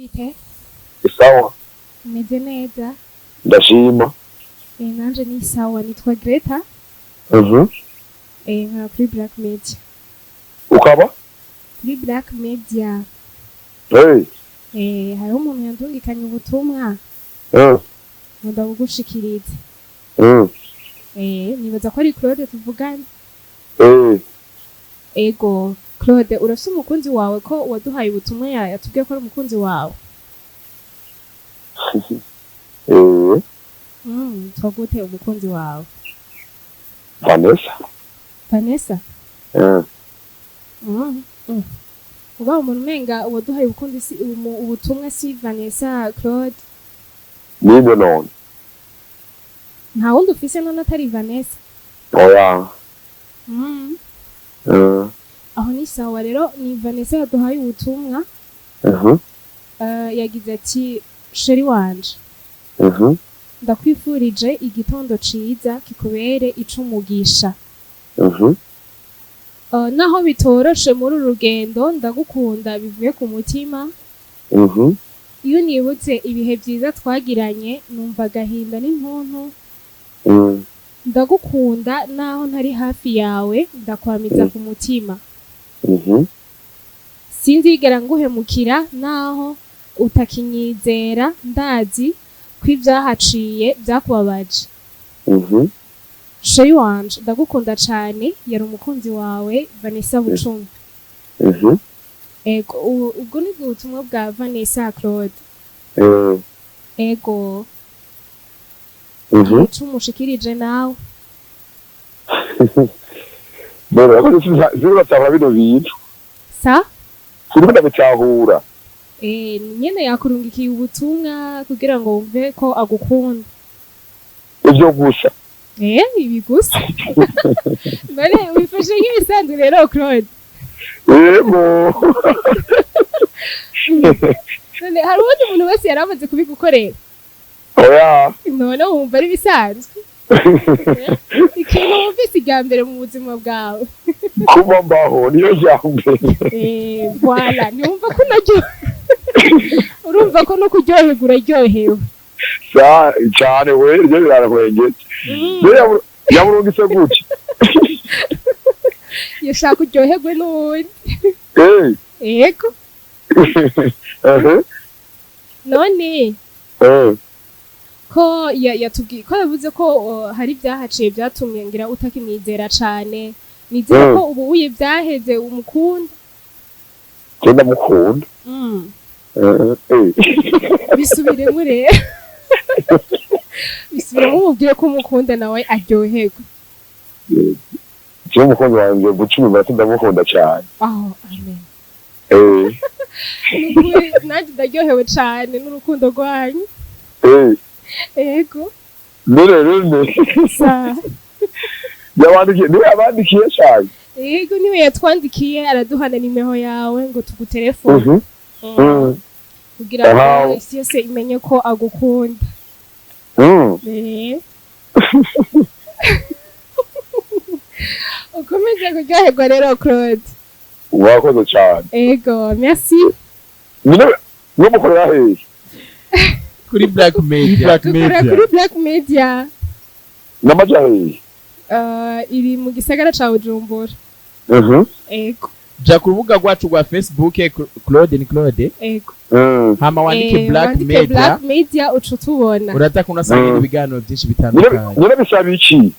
Bite? Sawa. Meze neza. Ndashima. Nanje ni sawa, nitwa Greta. Nkora kuri Black Media. Ukaba? Kuri Black Media. Hey. Hariho umuntu yandungikanye ubutumwa ngo ndabugushikirize. Nibaza ko ari Claude tuvugana. Ego, Claude, urafise umukunzi wawe ko waduhaye ubutumwa yatubwiye ko ari umukunzi wawe? Yitwa gute umukunzi wawe? Vanessa. Vanessa? Uba umuntu umenga waduhaye ubukunzi si ubutumwa si Vanessa Claude. Ninde none? Nta wundi ufise none atari Vanessa? Oya. Aho ni sawa rero, ni Vanessa yaduhaye ubutumwa. Yagize ati: "Chéri wanje, ndakwifurije igitondo ciza kikubere icumugisha. Naho bitoroshe muri uru rugendo, ndagukunda bivuye ku mutima. Iyo nibutse ibihe vyiza twagiranye, numva agahinda n'intuntu. Ndagukunda naho ntari hafi yawe, ndakwamiza ku mutima. Sinzigera nguhemukira naho utakinyizera, ndazi ko ivyahaciye vyakubabaje. Chéri wanje, ndagukunda cane, yari umukunzi wawe Vanessa Bucumi." Ego, ubwo ni bwo butumwa bwa Vanessa Claude. Ego. Ico umushikirije nawe? Bero, ariko sinzi bino bintu. Sa? Sinzi ndabitahura. Nyene yakurungikiye ubutumwa kugira ngo wumve ko agukunda. Ivyo gusa? Ibi gusa. None wifashe nk'ibisanzwe rero, Claude? Yego. None hari uwundi muntu wese yari amaze kubigukorera? Oya. None wumva ari ibisanzwe? Ikintu wumvise irya mbere mu buzima bwawe? Kuba mbaho niyo rya mbere. Voilà, ntiwumva ko unaryo, urumva ko no kuryoherwa uraryohewe? Sa cyane we, ibyo birarahwengeje. Rero yaburungitse gute? Yashaka uryoherwe n'uwundi. Yego. None ko yatubwiye ko yavuze ko hari ibyahaciye byatumye ngira utakimwizera cane, nizera ko ubu uye byaheze umukunda? Je ndamukunda. Bisubiremo rero, bisubiremo umubwire ko umukunda nawe aryoherwe. Je umukunzi wanjye Bucumi Martin ndamukunda cyane. Aho, amen. Nukuri nanjye ndaryohewe cane n'urukundo rwanyu. Ego. None none Sa? Yabandikiye, niwe yabandikiye cyane? Yego, niwe yatwandikiye, araduha na nimero yawe ngo tugutelefone kugira ngo isi yose imenye ko agukunda. Ukomeze kuryoherwa rero, Claude. Wakoze cyane. Ego, merci. Nyine mwe mukorera hehe? Kuri Black Media. Black Dukora Media. kuri Black Media. N'amaja hehe? Iri mu gisagara ca Bujumbura. Ego. Ja ku rubuga rwacu rwa Facebook, Claude ni Claude. Ego. Hama wandike Black Wandike Media. Black Media uca utubona. Uraza kunasanga ibiganiro byinshi bitandukanye. Nyine bisaba iki?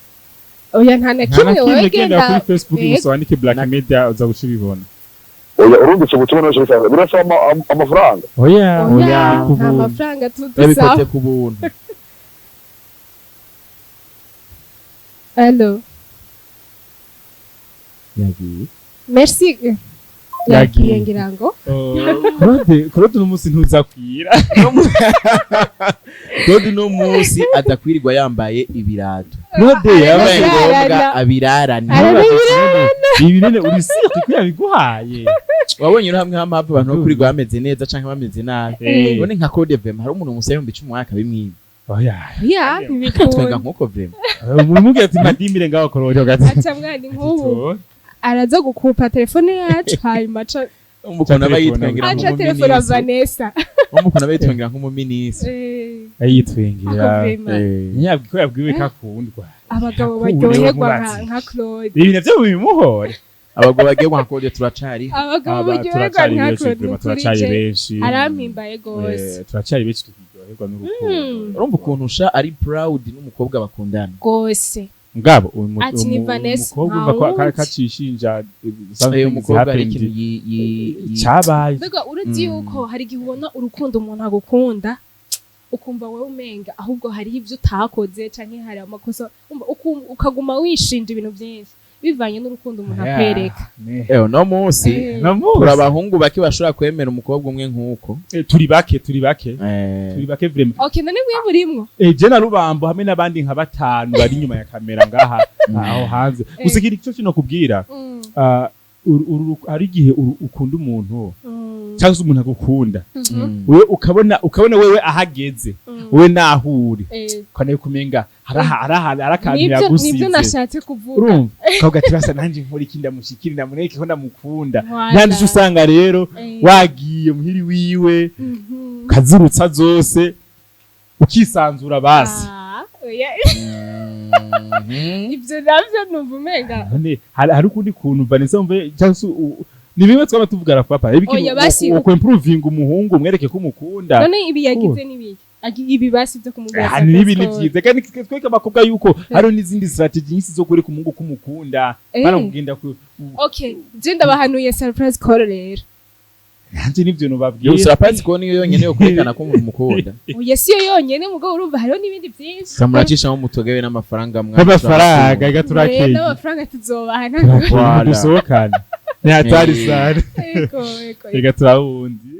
Oya, nta na Nta na kimwe. kimwe. Wowe genda genda kuri Facebook Ego. gusa wandike Black Media, uza guca ubibona. Oya, urumvise ubutumwa nose bisaba, birasaba amafaranga? Oya. Oya, Ni ku nta buntu. mafaranga tudusaba. Yabikoze ku buntu. Allo? Yagiye. Merci. Yagiye. Yagiye ngira ngo. Claude, Claude, uno munsi ntuzakwira. Claude no munsi adakwirirwa yambaye ibirato. Claude Yabaye yambaye Arabirarana. ngombwa abirarane. Arabirarana. Ibi nene uri sirti ko yabiguhaye. Wabonye uri hamwe hamwe abantu bo kwirirwa bameze neza canke bameze nabi. None nka Claude vraiment hari umuntu umusaba 10,000 umwaka bimwiba? Oya. Ya. Twenga. Ntibikunda. Nkuko vraiment. Umubwira ati madimire ngaho Claude ugati. Aca mwana, nk'ubu araza gukupa telefone yacu hanyuma aca Umuntu aba yitwengira Aca telefona nk'umuminisitiri. Vanessa. Umuntu aba yitwengira nk'umuminisitiri. Ayitwengera. Ako vraiment. Ntiyabwi ko yabwiwe ko akundwa. Abagabo Yakuriwe baryoherwa mubatsi. nka Claude. Ibi navyo bimuhore. Abagabo bagiye nka Claude turacari. Abagabo Aba baryoherwa turacari nka benshi Claude, vraiment, ni ukuri turacari je benshi. arampimbaye gose. Turacari benshi tukiryoherwa n'urukundo. Urumva ukuntu sha ari proud n'umukobwa bakundana. Gose. Mugabo Ati ni Vanessa, umukobwa umva ko nta wundi. kacishinja Uyu something is mukobwa ari happened. ikintu Cabaye. Mbega uretse yuko hari igihe ubona urukundo umuntu agukunda, ukumva wowe umenga ahubwo hariho ibyo utakoze canke hari amakosa, umva ukaguma wishinja ibintu byinshi bivanye n'urukundo umuntu akwereka. Uno munsi No munsi. turi abahungu bake bashobora kwemera umukobwa umwe nk'uko. Turi bake, turi bake, turi bake vraiment. Okay, none mwe murimwo? Je na Rubambo hamwe n'abandi nka batanu bari inyuma ya kamera ngaha aho hanze. Gusa ikintu cyo kino kubwira, hari igihe ukunda umuntu cyangwa se umuntu agukunda, wewe ukabona wewe ahageze, wewe naho uri, ukabona yuko umenga hari akantu Nibyo yagusize. nashatse kuvuga. Urumva ukavuga ati: "Basa nanjye nkora iki, ndamushikire, ndamureke ko ndamukunda." Voilà. Nandi usanga rero wagiye muhiri wiwe, ukazirutsa zose, ukisanzura basi. Ah, oya. Ibyo navyo numva umenga None hari ukundi kuntu Vanessa mve cyangwa se ni bimwe twaba tuvugana papa Oya, basi ukwimprovinga umuhungu, umwereke ko umukunda. None ibi yagize n'ibiki? Ibi basi byo kumubwira Ah, ni ibi ni surprise. byiza kandi tweke abakobwa yuko hariho n'izindi strategy nyinshi zo kwereka umuhungu ko umukunda, bana kugenda ku Okay, je ndabahanuye surprise call rero. Nanje nivyo nobabwira. Yo, surprise ko niyo yonyene yo kwerekana ko umuntu mukunda? Oya, siyo yonyene, mugabo urumva hariho n'ibindi byinshi. Samuracishamo mutogewe n'amafaranga mwa N'amafaranga ga Eh, turakeye. N'amafaranga tuzobaha ntabwo. Voilà. Dusohokane ni hatari sana. Ego, ego. Reka turawundi.